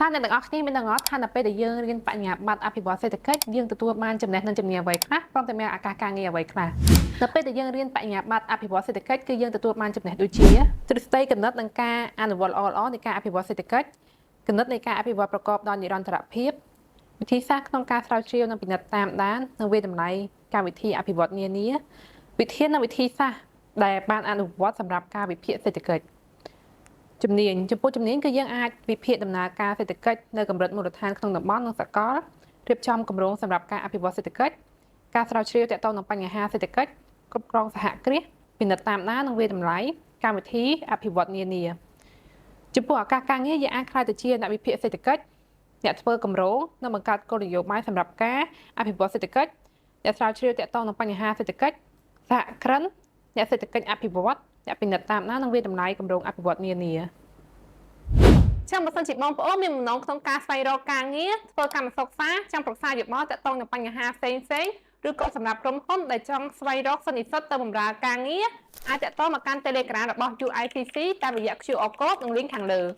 តើអ្នកទាំងអស់គ្នាមានដឹងអត់ថានៅពេលដែលយើងរៀនបញ្ញាបត្រអភិវឌ្ឍសេដ្ឋកិច្ចយើងទទួលបានចំណេះនិងជំនាញអ្វីខ្លះព្រមទាំងមានឱកាសការងារអ្វីខ្លះនៅពេលដែលយើងរៀនបញ្ញាបត្រអភិវឌ្ឍសេដ្ឋកិច្ចគឺយើងទទួលបានចំណេះដូចជាទ្រឹស្ដីគណិតនិងការអនុវត្តល្អៗនៃការអភិវឌ្ឍសេដ្ឋកិច្ចគណិតនៃការអភិវឌ្ឍប្រកបដោយនិរន្តរភាពវិធីសាស្ត្រក្នុងការស្រាវជ្រាវនិងពិនិត្យតាមដាននិងវាយតម្លៃកម្មវិធីអភិវឌ្ឍនានាវិធាននិងវិធីសាស្ត្រដែលបានអនុវត្តសម្រាប់ការវិភាគសេដ្ឋកិច្ច ជំនាញចំពោះជំនាញគឺយើងអាចវិភាគដំណើរការសេដ្ឋកិច្ចនៅកម្រិតមូលដ្ឋានក្នុងតំបន់និងសកលរៀបចំគម្រោងសម្រាប់ការអភិវឌ្ឍសេដ្ឋកិច្ចការស្រាវជ្រាវទាក់ទងនឹងបញ្ហាសេដ្ឋកិច្ចគ្រប់គ្រងសហគ្រាសពិនិត្យតាមដាននិងវាយតម្លៃកម្មវិធីអភិវឌ្ឍនានាចំពោះឱកាសការងារយើងអាចក្លាយទៅជាអ្នកវិភាគសេដ្ឋកិច្ចអ្នកធ្វើគម្រោងនិងបង្កើតគោលនយោបាយសម្រាប់ការអភិវឌ្ឍសេដ្ឋកិច្ចអ្នកស្រាវជ្រាវទាក់ទងនឹងបញ្ហាសេដ្ឋកិច្ចសហគ្រិនអ្នកសេដ្ឋកិច្ចអភិវឌ្ឍអ្នកពិនិត្យតាមដាននិងវាយតម្លៃគម្រោងអភិវឌ្ឍនានា ចឹងបើសិនជាបងប្អូនមានបំណងក្នុងការស្វែងរកការងារធ្វើកម្មសិក្សាចង់ប្រឹក្សាយោបល់ទាក់ទងនឹងបញ្ហាផ្សេងផ្សេងឬក៏សម្រាប់ក្រុមហ៊ុនដែលចង់ស្វែងរកសិស្សនិស្សិតទៅបម្រើការងារអាចទាក់ទងមកកាន់ Telegram របស់ UICC តាមរយៈ QR code និង link ខាងលើ។